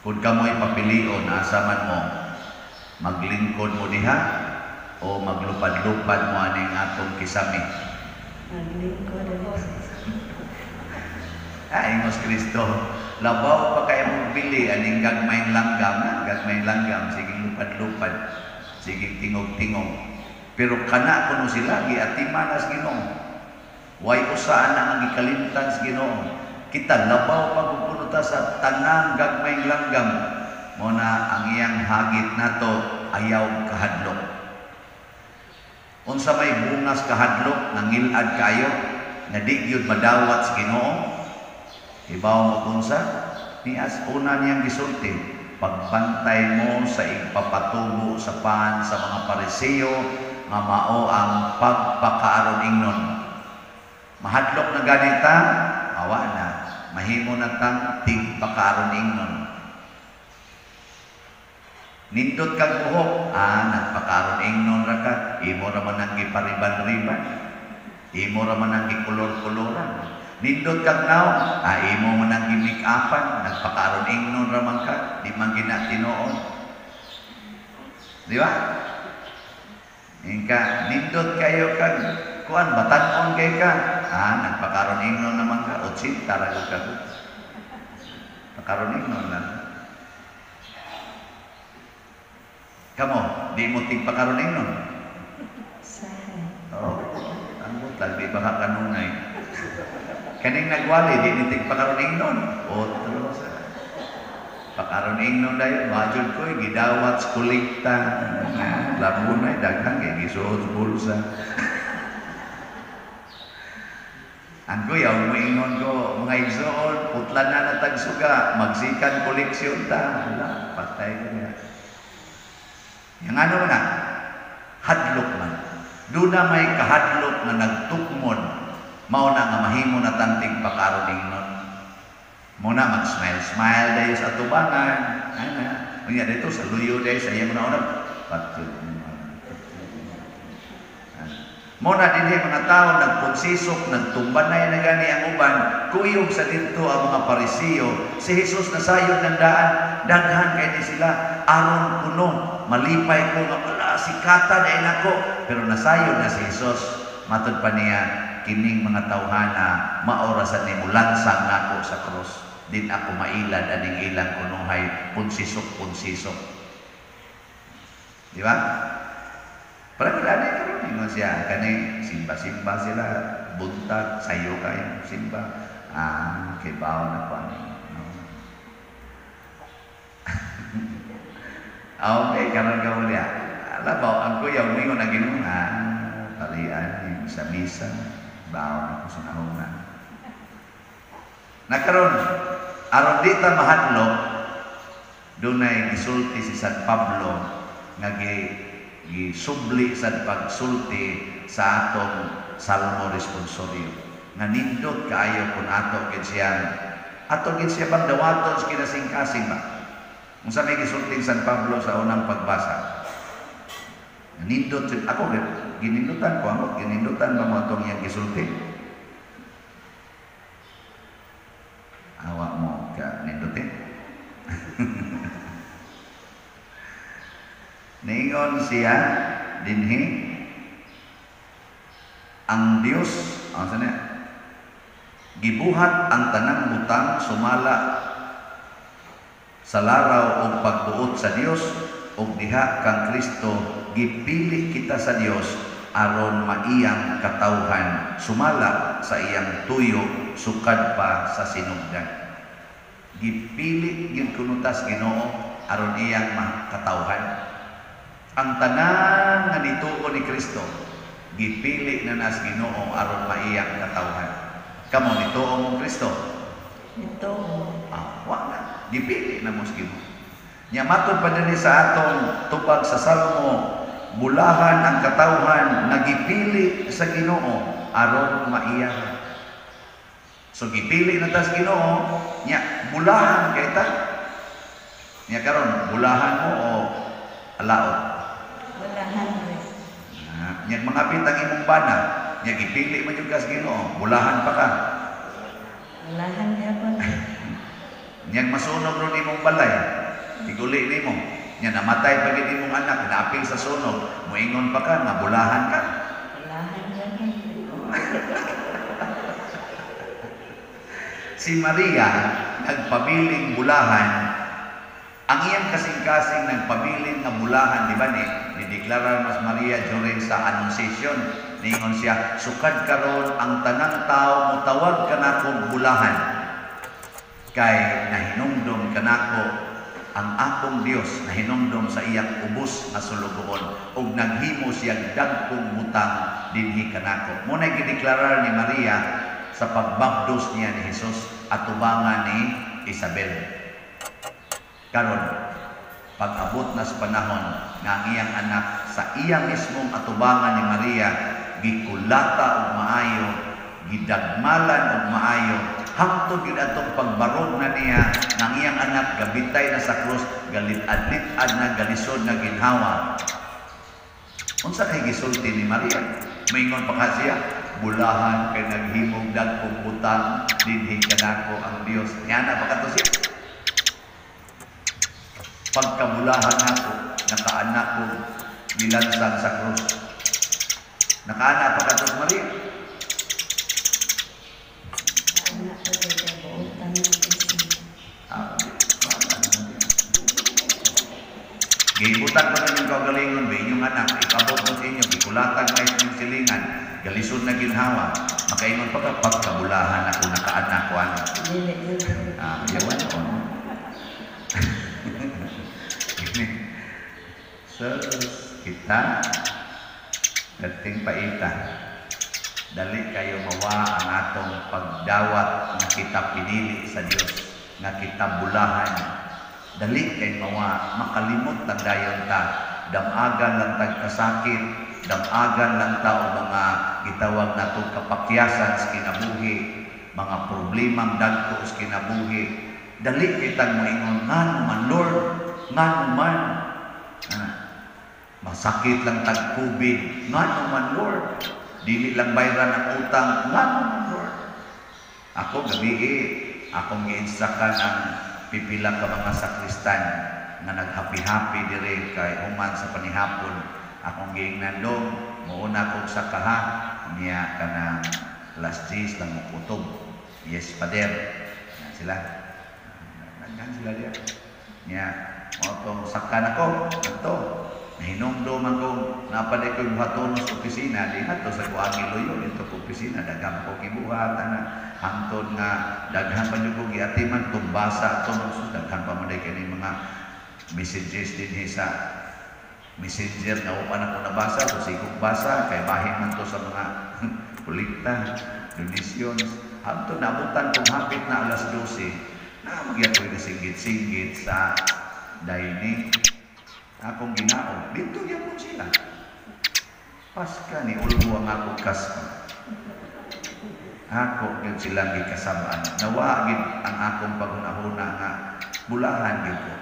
Kung kamo'y papilion, asa man mo, maglingkod mo diha o maglupad-lupad mo aning atong kisami? Maglingkod. Ah, ingos Kristo, labaw pa kay mong bili aning gagmayng langgam, ha? Gagmayng langgam, sige lupad-lupad, sige tingog-tingog. Pero kana kuno sila giatiman as Ginoo. Way usa ana ang gikalimtan sa Ginoo. Kita labaw pa kung ta sa tanang gagmayng langgam. Mo na ang iyang hagit nato, ayaw kahadlok. Unsa may bungas kahadlok, nangilad kayo, nga di gyud madawat sa Ginoo? Ibaw mo kunsa ni as una niyang gisulti, pagbantay mo sa igpapatubo sa pan sa mga Pariseo nga mao ang pagpakaaron ingnon. Mahadlok na ganita, awa na, mahimo na tang tigpakaaron ingnon. Nindot kag buhok, nagpakaaron ingnon ra ka, imo ra man ang gipariban-riban, imo ra man ang gikulor-koloran. Nindot kag naong, imo man ang gi-make-upan, nagpakaaron ingnon ra man ka, di man gina tinuod. Di ba? Ingka, nindot kayo kag kuan, batan-on kay ka, nagpakaron ingnon naman ka, 80 ra gud ka. Pakaron ingnon lang. Kamo, di mo tigpakaron ingnon. Sahay. Oh, ang butlag, di ba ka kanunay? Kaning nagwali, di ni tigpakaron ingnon. Otro sa pakaron ingnon dayon, majud ko, gidawat sa kolekta. Labunay, daghan, kay gisuot sa bulsa. Ang kuya, moingon ko, mga igsoon, putlan na natagsuga, magsikan koleksyon ta. Wala, patay ko niya. Yang ano na, hadlok man. Doon na may kahadlok nga nagtukmod, mao na nga mahimo na tanting pakaroning nun. Muna mag-smile-smile dayo sa tubangan. Ana, unya dito sa luyo dayo sa iyang una-una. Patyo. Muna dinhi mga tao nagkonsisok, nagtumbanay na gani ang uban, kuyog sa didto ang mga Pariseo. Si Jesus nasayod ng daan, daghan kay ni sila aron kuno malipay ko nga wala sikata na nako, pero nasayod na si Jesus. Matud pa niya kining mga tawhana maorasan nimo lansang nako sa krus. Din ako mailad aning ilang kunuhay konsisok konsisok. Di ba? Parang wala na karon ingon siya kani simba-simba sila buntag sayo kayo simba. Kay bawo na ko ani. No. Okay, karon ka mo niya. Alabaw, ang kuya, umingon ang Ginoo, parian, yung sa misa, bawo na ko sa nahuna. Nakaron, aron di ta mahadlok, dunay gisulti si San Pablo nga gisubli sa pagsulti sa atong Salmo Responsorio. Nga nindot kaayo kung ato gid siyang ato gid siya bang dawaton sa kinasingkasing ba? Unsa may gisulti San Pablo sa unang pagbasa? Nindot siya. Ako ginindutan ko ako, ginindutan ba mo atong iyang gisulti? Awa mo ka nindutin. Niingon siya dinhi ang Dios, ang sana gibuhat ang tanang butang sumala sa laraw og pagbuot sa Dios ug diha kang Kristo gipili kita sa Dios aron maiyang katawhan sumala sa iyang tuyo sukad pa sa sinugdan. Gipili gyud kuno tas Ginoo aron iyang makatawhan. Ang tanan nga nituo ni Kristo gipili na nas Ginoo aron maiyang katawhan. Kamo nituo mo Kristo? Nituo. Wa na. Gipili na mo sa Ginoo. Nya matud pa dinhi sa atong tubag sa Salmo, bulahan ang katawhan nga gipili sa Ginoo aron maiyahan. So gipili na tas Ginoo, nya bulahan kay ta. Nya karon bulahan mo o alaot? Bulahan re. Nya mangapit ang imong bana, nya gipili man jud ka sa Ginoo, bulahan pa ka. Bulahan gyapon. Niyang masunog ron imong balay, iguli nimo. Nya namatay pa gid imong anak, naapil sa sunog, moingon pa ka nga bulahan ka. Bulahan yan. Si Maria nagpabiling bulahan. Ang iyang kasing-kasing nagpabilin nga bulahan, di ba ni? Nideklarar mas Maria during sa Annunciation. Niingon siya, sukad karon ang tanang tao motawag kanako bulahan. Kay nahinumdom kanako ang akong Dios, nahinumdom sa iyang ubos nga sulugoon ug naghimo siya dagkong butang dinhi kanako. Mo na gideklarar ni Maria sa pagbabdos niya ni Jesus atubangan ni Isabel. Karon, pag-abot na sa panahon nga ang iyang anak sa iya mismong atubangan ni Maria gikulata og maayo, gidagmalan og maayo, hangtod gid atong pagbarog na niya nga ang iyang anak gabitay na sa krus, galit-adlit-ad na, galisod na ginhawa. Unsa kay gisulti ni Maria? Moingon pa ka siya, bulahan kay naghimog dagkong butang dinhi kanako ang Dios. Ngana pa kato siya. Pagkabulahan ako, nakaanak ko gilansang sa krus. Nakaanak pa kato si Maria. Anak ko kay buotan ng isip. Gibutan ko ninyong kagalingon, ba inyong anak, ikabot mo sa inyo, gikulatag na inyong silingan, galisod na ginhawa, makaingon pa ka, pagkabulahan ako, nakaanak ko, ano. Dili na. Yawan ko, no? So, kita, dating paita, dali kayo mawa ang atong pagdawat nga kita pinili sa Dios, nga kita bulahan. Dali kay mawa, makalimot lang dayon ta, damagan lang tag kasakit, damagan lang ta o mga gitawag natong kapakyasan sa kinabuhi, mga problemang dagko sa kinabuhi. Dali kitang moingon, ngano man Lord, ngano man. Masakit lang tag COVID, ngano man Lord. Dili lang bayran ang utang, ngano man Lord. Ako gabi akong giinstruktan ang pipila ka mga sakristan nga naghappy-happy dire kay human sa panihapon. Akong giingnan dong, muuna kong sakaha niya kanang last days lang mokutob. Yes, Father. Na sila. Naghan sila diya. Niya, mao tong saka nako, adto. Nahinumdum ako, napaday ko'y buhaton sa opisina, di nga to sa kuangi luyo, dito sa opisina, daghan ko kibuhat, ana, hangtod nga, daghan pa nyo ko giatiman, tumbasa, ito, daghan pa man day kini mga messages din sa messenger na upan ako nabasa, so sigong basa, kay bahin man to sa mga kolekta, donations, hangtod naabutan kong hapit na alas 12, na magyakoy nasinggit-singgit sa dining. Akong ginaog, dito gyapon sila. Paska ni ulbo ang akong kasma. Ako gyud silang gikasab-an. Nawa gyud ang akong paghunahuna nga bulahan gyud ko.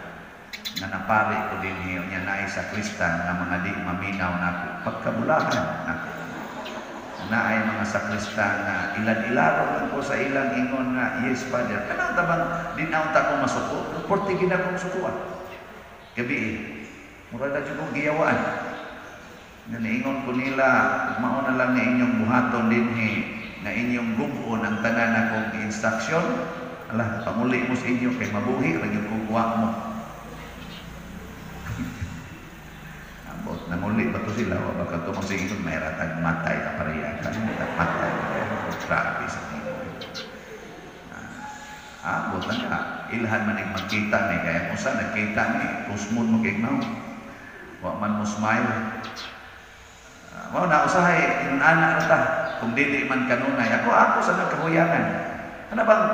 Nga napari ko dinhi unya naay sakristan nga mga di maminaw nako. Pagkabulahan nako. Naay mga sakristan nga ilan-ilaron lang ko sa ilang ingon nga yes Father. Kanang tabang dinaw ta ko masuko, porte gid akong sukuan. Gabi mura na jud kong giyawaan. Nga niingon ko nila, mao na lang na inyong buhaton dinhi, na inyong gubuon ang tanan akong instruction. Ala, pamuli mo sa inyo kay mabuhi ra gyud kong kuha mo. Ambot nanguli ba to sila wa baka to magsige kung may ratag matay ka pareha ka matay. Grabe sa nimo. Ambot na ka. Ilhan man ig magkita ni kaya usa nagkita ni kusmon mo kay now. Wa man mo smile. Mao na usahay ingon ana ra ta kung dili man kanunay. Ako sa nagkahuyangan. Ana bang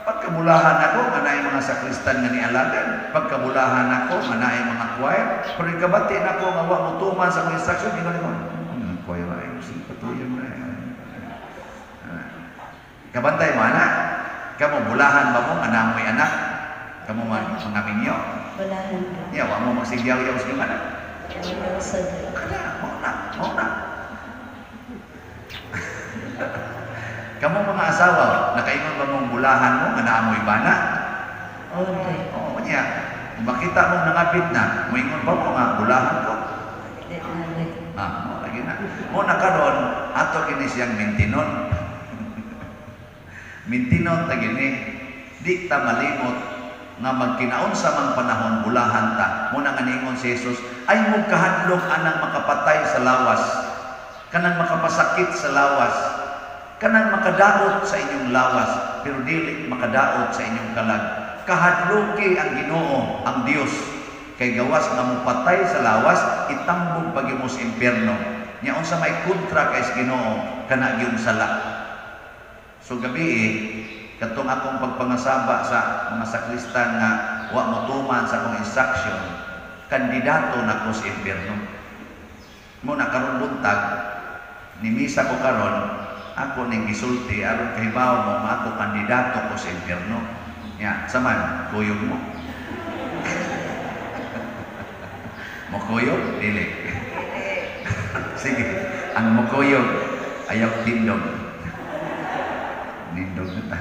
pagkabulahan ako nga naay mga sakristan nga nialagan, pagkabulahan ako nga naay mga choir, pero ikabati nako nga wa mo tuman sa akong instruction, ingon ko, choir ay sige patuyon na. Kabantay mo ana, kamo bulahan ba mo nga namoy anak? Kamo man mga minyo? Bulahan ba? Nya wa mo magsigyaw-yaw sa inyong anak. Yaw sa Dios. Kana, mao na, mao na. Kamo mga asawa, nakaingon ba mong bulahan mo nga naamoy bana? Ode. Oo, niya. Kung makita mong nangapit na, moingon ba mo nga bulahan ko? Di na di. Ah, mo lagi na. Mo na karon ato kini siyang mintinon. Mintinon ta gini, di ta malimot nga magkinaunsa mang panahon, bulahan ta. Mo na nga niingon si Jesus, "Ay mo kahadlok anang makapatay sa lawas, kanang makapasakit sa lawas, kanang makadaot sa inyong lawas, pero dili makadaot sa inyong kalag. Kahadloki ang Ginoo, ang Dios, kay gawas nga mopatay sa lawas, itambog pa gyud mo sa impyerno." Nya unsa may kontra kay sa Ginoo? Kana gyung sala. So gabi eh, katong akong pagpangasaba sa mga sakristan nga wa mo tuman sa akong instruction, kandidato na ko sa impyerno. Mo na karon buntag, ni misa ko karon, ako ning gisulti aron kahibaw mo nga ako kandidato ko sa impyerno. Nya, saman, kuyog mo. Mo kuyog? Dili. Sige, ang mukuyog, ayaw tindog. Nindog na ta.